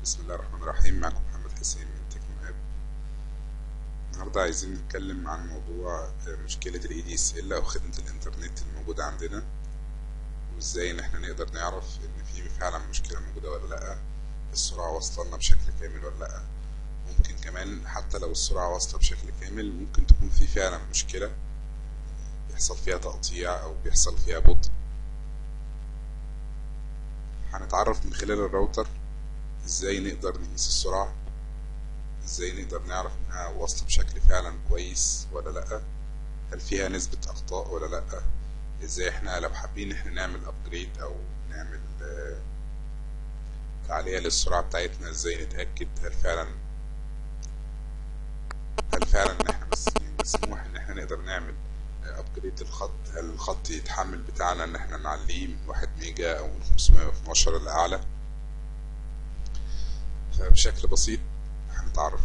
بسم الله الرحمن الرحيم. معكم محمد حسين من تكنو اب. النهارده عايزين نتكلم عن موضوع مشكلة ال ADSL او خدمة الانترنت الموجودة عندنا، وازاي ان احنا نقدر نعرف ان في فعلا مشكلة موجودة ولا لا، السرعة واصلة لنا بشكل كامل ولا لا. ممكن كمان حتى لو السرعة واصلة بشكل كامل ممكن تكون في فعلا مشكلة بيحصل فيها تقطيع او بيحصل فيها بطء. هنتعرف من خلال الراوتر ازاي نقدر نقيس السرعة، ازاي نقدر نعرف انها واصلة بشكل فعلا كويس ولا لأ، هل فيها نسبة اخطاء ولا لأ، ازاي احنا لو حابين احنا نعمل upgrade او نعمل تعلية للسرعة بتاعتنا، ازاي نتأكد هل فعلا ان احنا بس مسموح ان احنا نقدر نعمل upgrade للخط، هل الخط يتحمل بتاعنا ان احنا نعليه من 1 ميجا او من 512 لاعلى. فبشكل بسيط هنتعرف.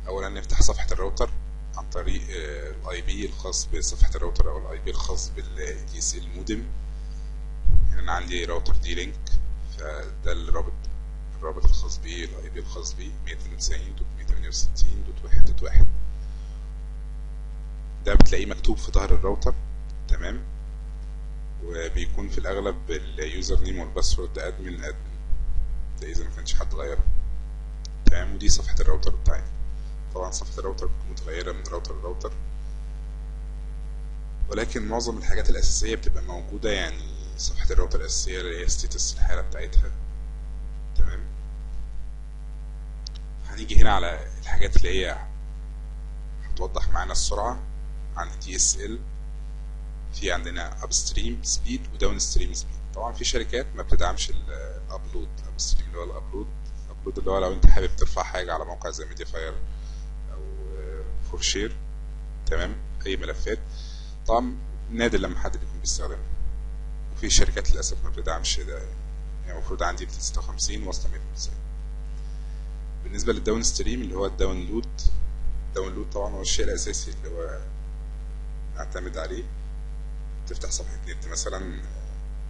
اولا نفتح صفحة الراوتر عن طريق ال IP الخاص بصفحة الراوتر او ال IP الخاص بال ADSL modem. هنا انا عندي راوتر D-Link، فده الرابط الخاص بيه، ال IP الخاص بيه 192.168.1.1. ده بتلاقيه مكتوب في ظهر الراوتر، تمام، وبيكون في الاغلب ال username وال password admin admin، ده اذا ما كانش حد غيره، تمام. ودي صفحة الراوتر بتاعتي. طبعا صفحة الراوتر بتكون متغيرة من راوتر لراوتر، ولكن معظم الحاجات الأساسية بتبقى موجودة. يعني صفحة الراوتر الأساسية اللي هي status الحالة بتاعتها، تمام. هنيجي هنا على الحاجات اللي هي هتوضح معانا السرعة. عند DSL في عندنا upstream speed و downstream speed. طبعا في شركات ما بتدعمش ال upload، upstream اللي هو ال upload، ال upload اللي هو لو انت حابب ترفع حاجة على موقع زي MediaFire او 4shared، تمام، اي ملفات. طبعا نادر لما حد بيكون بيستخدمها، وفي شركات للاسف ما بتدعمش ده. يعني المفروض عندي 256 واصله 192. بالنسبة لل downstream اللي هو ال download، ال download طبعا هو الشيء الاساسي اللي هو نعتمد عليه. تفتح صفحة نت مثلا،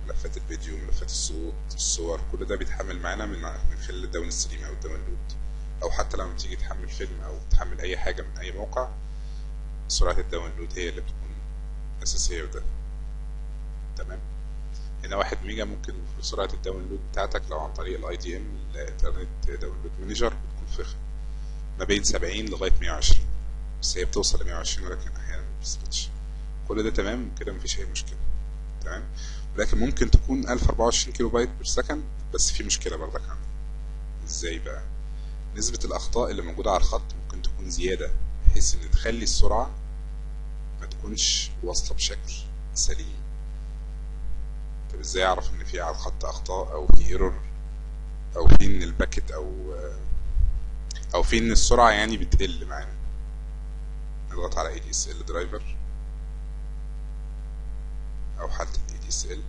ملفات الفيديو، ملفات الصوت، الصور، كل ده بيتحمل معانا من خلال ال downstream او ال download. او حتى لما تيجي تحمل فيلم او تحمل اي حاجة من اي موقع، سرعة ال download هي اللي بتكون اساسية في ده، تمام. هنا 1 ميجا ممكن سرعة ال download بتاعتك لو عن طريق ال IDM، ال Internet Download Manager، بتكون في ما بين 70 لغاية 120، بس هي بتوصل ل 120 ولكن احيانا ما بتثبتش. كل ده تمام كده، مفيش اي مشكلة، تمام. ولكن ممكن تكون 1024 kilobyte per second، بس في مشكلة برضك عندي. ازاي بقى؟ نسبة الأخطاء اللي موجودة على الخط ممكن تكون زيادة، بحيث إن تخلي السرعة ما تكونش واصلة بشكل سليم. طب ازاي أعرف إن في على الخط أخطاء أو في error أو في إن ال packet أو في إن السرعة يعني بتقل معانا؟ نضغط على ADSL driver أو حالة ال ADSL.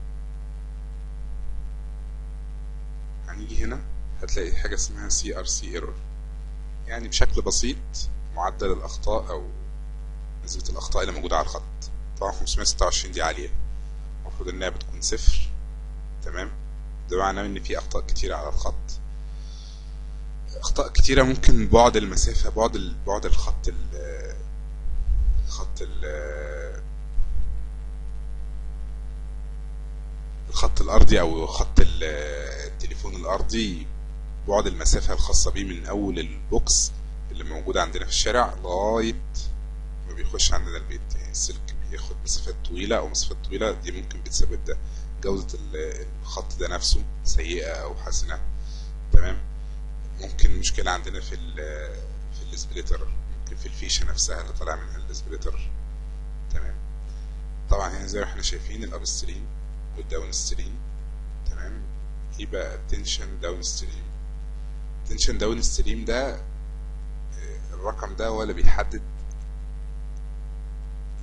هنيجي هنا هتلاقي حاجة اسمها CRC error. يعني بشكل بسيط معدل الأخطاء أو نسبة الأخطاء اللي موجودة على الخط. طبعا 526 دي عالية، المفروض إنها بتكون 0، تمام. ده معناه إن في أخطاء كتيرة على الخط، أخطاء كتيرة. ممكن بعد المسافة، بعد الخط ال خط ال الخط الأرضي أو خط التليفون الأرضي، بعد المسافة الخاصة بيه من أول ال box اللي موجود عندنا في الشارع لغاية ما بيخش عندنا البيت. يعني السلك بياخد مسافات طويلة أو مسافات طويلة، دي ممكن بتسبب ده. جودة الخط ده نفسه سيئة أو حسنة، تمام. ممكن مشكلة عندنا في ال splitter، ممكن في الفيشة نفسها اللي طالع منها ال splitter، تمام. طبعا هنا زي ما احنا شايفين ال upstream وال downstream، تمام. ايه بقى ال tension downstream؟ ال tension downstream ده الرقم ده هو اللي بيحدد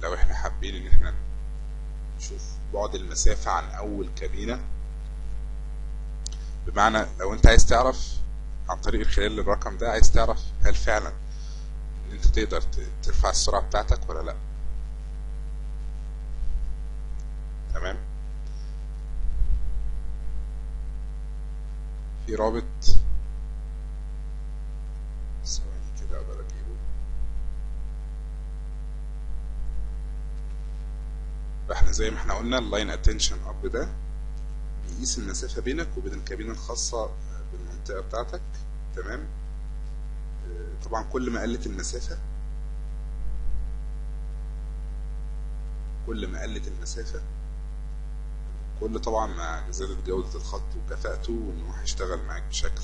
لو احنا حابين ان احنا نشوف بعد المسافة عن اول كابينة. بمعنى لو انت عايز تعرف عن طريق خلال الرقم ده، عايز تعرف هل فعلا ان انت تقدر ترفع السرعة بتاعتك ولا لا، تمام. في رابط زي ما احنا قلنا ال line attention up ده بيقيس المسافة بينك وبين الكابينة الخاصة بالمنطقة بتاعتك. تمام. طبعا كل ما قلت المسافة، كل ما قلت المسافة كل طبعا ما زادت جودة الخط وكفاءته، وان هو هيشتغل معاك بشكل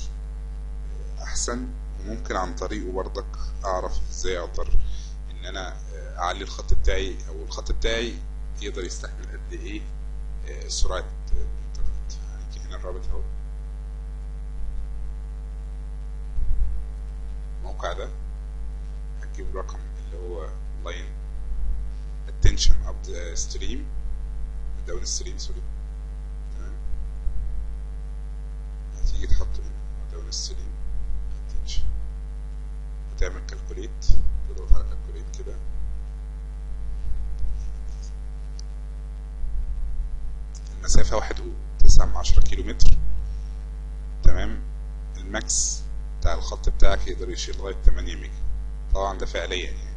احسن. وممكن عن طريقه برضك اعرف ازاي اقدر ان انا اعلي الخط بتاعي، او الخط بتاعي يقدر يستحمل قد ايه سرعة الانترنت. هنيجي هنا الرابط اهو، الموقع ده هتجيب الرقم اللي هو line attention upstream downstream sorry. تمام. هتيجي تحطه هنا downstream attention، هتعمل calculate، تضغط على calculate كده. المسافة 1.9 كيلو متر. تمام. ال max بتاع الخط بتاعك يقدر يشيل لغاية 8 ميجا. طبعا ده فعليا يعني،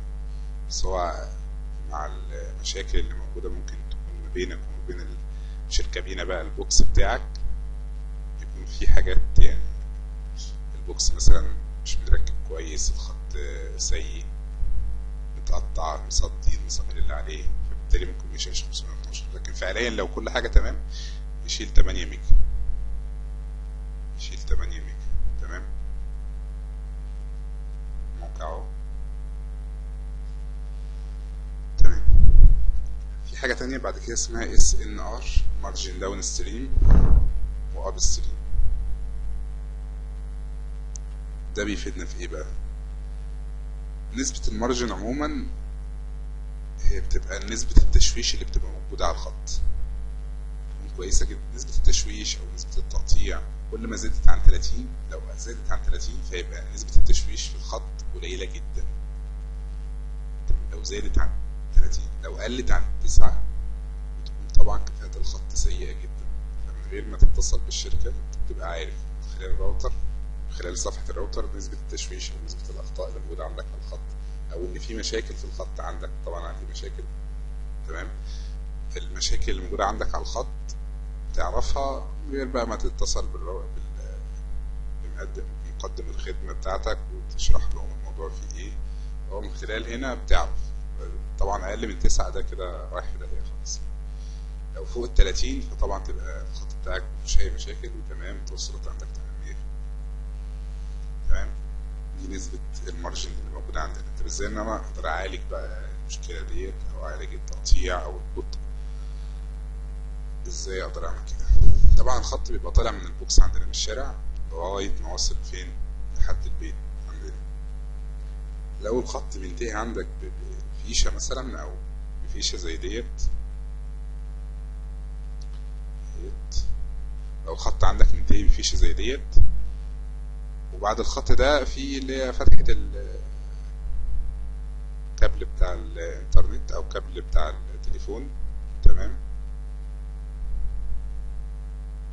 بس هو مع المشاكل اللي موجودة ممكن تكون ما بينك وما بين مش الكابينة بقى، ال box بتاعك يكون في حاجات، يعني ال box مثلا مش متركب كويس، الخط سيء، متقطع، مصدي المسامير اللي عليه، فبالتالي ممكن ميشيلش 512. لكن فعليا لو كل حاجة تمام يشيل 8 ميجا، يشيل 8 ميجا. تمام. موقعه. تمام. في حاجة تانية بعد كده اسمها SNR margin downstream و upstream. ده بيفيدنا في ايه بقى؟ نسبة ال margin عموما هي بتبقى نسبة التشويش اللي بتبقى موجودة على الخط، تكون كويسة جدا. نسبة التشويش أو نسبة التقطيع كل ما زادت عن 30، لو زادت عن 30 فيبقى نسبة التشويش في الخط قليلة جدا. لو زادت عن 30، لو قلت عن 9 بتكون طبعا كفاءة الخط سيئة جدا. فمن غير ما تتصل بالشركة انت بتبقى عارف من خلال الراوتر، من خلال صفحة الراوتر، نسبة التشويش أو نسبة الأخطاء اللي موجودة عندك على الخط، أو إن في مشاكل في الخط عندك. طبعا عندي مشاكل. تمام. المشاكل اللي موجودة عندك على الخط تعرفها من غير بقى ما تتصل بمقدم الخدمة بتاعتك وتشرح لهم الموضوع فيه ايه. هو من خلال هنا بتعرف. طبعا أقل من 9 ده كده رايح في داهية خالص. لو فوق 30 فطبعا تبقى الخط بتاعك مفيش أي مشاكل وتمام، توصلت عندك تمام 100%. تمام. دي نسبة ال margin اللي موجودة عندنا. طب ازاي ان انا اقدر اعالج بقى المشكلة ديت، او اعالج التقطيع او البطء؟ ازاي اقدر اعمل كده؟ طبعا الخط بيبقى طالع من ال box عندنا من الشارع لغاية ما وصل فين؟ لحد البيت عندنا. لو الخط بينتهي عندك بفيشة مثلا، او بفيشة زي ديت، لو الخط عندك منتهي بفيشة زي ديت، وبعد الخط ده في اللي هي فتحة الكابل بتاع الانترنت او كابل بتاع التليفون. تمام.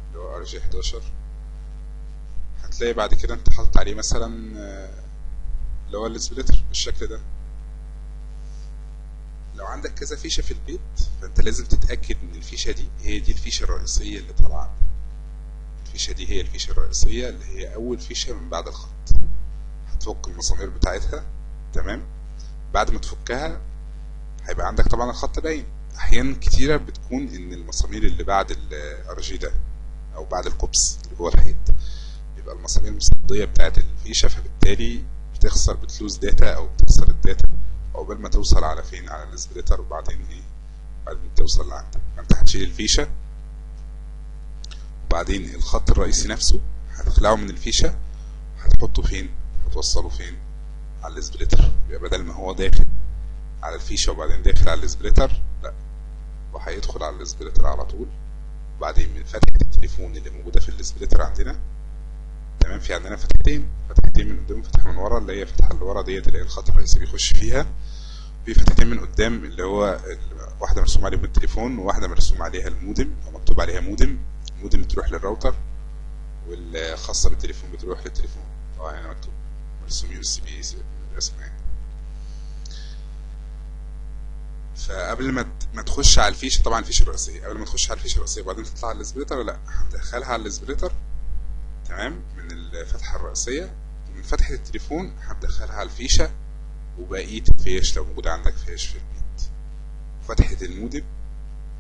اللي هو RJ 11. هتلاقي بعد كده انت حاطط عليه مثلا اللي هو ال splitter بالشكل ده. لو عندك كذا فيشة في البيت فانت لازم تتأكد ان الفيشة دي هي دي الفيشة الرئيسية اللي طالعة عندك. الفيشة دي هي الفيشة الرئيسية اللي هي أول فيشة من بعد الخط. هتفك المسامير بتاعتها. تمام. بعد ما تفكها هيبقى عندك طبعا الخط باين. أحيانا كتيرة بتكون إن المسامير اللي بعد ال RJ ده أو بعد الكوبس اللي جوه الحيط بيبقى المسامير المصدية بتاعت الفيشة، فبالتالي بتخسر، بت lose data أو بتخسر ال data عقبال ما توصل على فين؟ على ال splitter، وبعدين إيه؟ بعدين توصل لعندك. فأنت هتشيل الفيشة، وبعدين الخط الرئيسي نفسه هتخلعه من الفيشة، هتحطه فين؟ هتوصله فين؟ على ال splitter. يبقى بدل ما هو داخل على الفيشة وبعدين داخل على ال splitter، لا، وهيدخل على ال splitter على طول. وبعدين من فتحة التليفون اللي موجودة في ال splitter عندنا، تمام، في عندنا فتحتين، فتحتين من قدام وفتحة من ورا، اللي هي الفتحة اللي ورا ديت اللي هي الخط الرئيسي بيخش فيها. في فتحتين من قدام اللي هو واحدة مرسوم عليهم التليفون وواحدة مرسوم عليها المودم أو مكتوب عليها modem. ال modem بتروح للراوتر، والخاصة بالتليفون بتروح للتليفون. طبعا هنا مكتوب مرسوم USB، سيبك من الرسمة يعني. فقبل ما ما تخش على الفيشه، طبعا الفيشه الرئيسية قبل ما تخش على الفيشه الرئيسية وبعدين تطلع على ال splitter، لا هتدخلها على ال splitter، تمام، من الفتحة الرئيسية، ومن فتحه التليفون هتدخلها على الفيشه وبقية الفيش لو موجود عندك فيش في البيت. فتحه المودم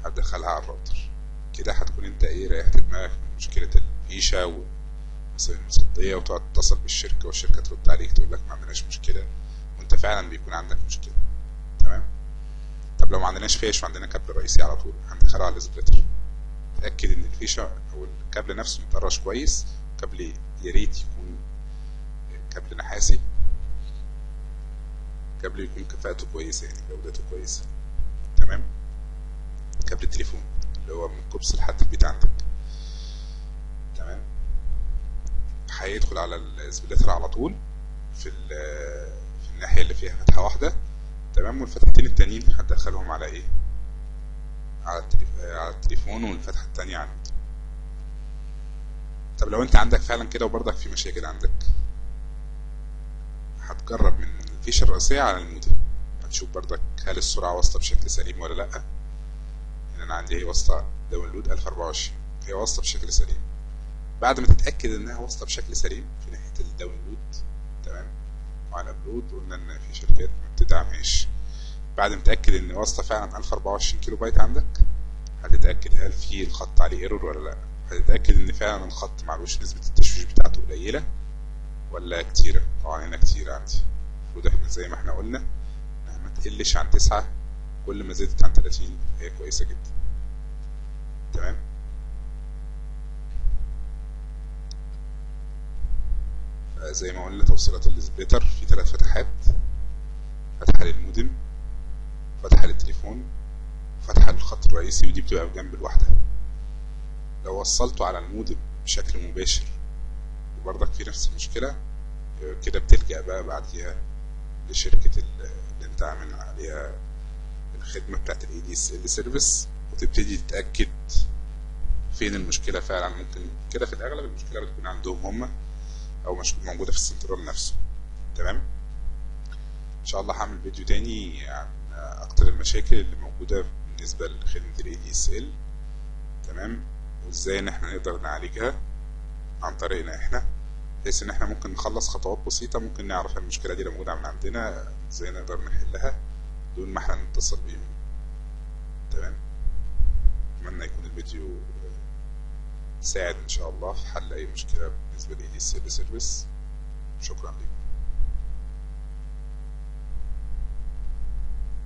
هتدخلها على الراوتر. كده هتكون انت ايه، ريحت دماغك من مشكلة الفيشه والمصابيح المصديه، وتقعد تتصل بالشركة والشركة ترد عليك تقول لك ما عندناش مشكلة، وانت فعلا بيكون عندك مشكلة. تمام. طب لو ما عندناش فيش وعندنا كابل رئيسي على طول هندخله على ال splitter. اتاكد ان الفيشه او الكابل نفسه متقرش كويس، كابل يا ريت يكون كابل نحاسي، كابل يكون كفاءته كويسة يعني جودته كويسة. تمام. كابل التليفون اللي هو من الكوبس لحد البيت عندك. تمام. هيدخل على ال splitter على طول في الناحية اللي فيها فتحه واحدة. تمام. والفتحتين التانيين هتدخلهم على ايه، على التليفون، والفتحة التانية على المودم. طب لو انت عندك فعلا كده وبرضك في مشاكل عندك، هتجرب من الفيشه الرئيسية على المودم، هتشوف برضك هل السرعة واصله بشكل سليم ولا لا. هنا انا عندي هي واصله download 1024، هي واصله بشكل سليم. بعد ما تتاكد انها واصله بشكل سليم في ناحية ال download، تمام، وعلى ال upload قلنا ان في شركات ما بتدعمهاش. بعد ما تتاكد ان واصله فعلا 1024 كيلو بايت عندك، هتتاكد هل في الخط عليه error ولا لا، هتتاكد ان فعلا الخط معلوش نسبه التشويش بتاعته قليله ولا كتيرة. طبعا هنا كتير عندي، المفروض احنا زي ما احنا قلنا انها ما تقلش عن 9، كل ما زادت عن 30 هي كويسة جدا. تمام. زي ما قلنا توصيلات ال splitter في 3 فتحات، فتحة للمودم، فتحة للتليفون، فتحة للخط الرئيسي، ودي بتبقى بجنب الواحدة. لو وصلته على المودم بشكل مباشر وبرضك في نفس المشكلة، كده بتلجأ بقى بعديها لشركة اللي انت عامل عليها الخدمة بتاعت ال ADSL service، وتبتدي تتأكد فين المشكلة فعلا. ممكن كده في الأغلب المشكلة بتكون عندهم هما أو مش موجودة في السنترال نفسه. تمام. إن شاء الله هعمل فيديو تاني عن أكتر المشاكل اللي موجودة بالنسبة لخدمة ال ADSL، تمام، وإزاي إن احنا نقدر نعالجها عن طريقنا احنا، بحيث إن احنا ممكن نخلص خطوات بسيطة، ممكن نعرف المشكلة دي لو موجودة من عندنا إزاي نقدر نحلها دون ما احنا نتصل بيهم. تمام. أتمنى يكون الفيديو ساعد إن شاء الله في حل أي مشكلة بالنسبة لل ADSL service. شكرا لكم.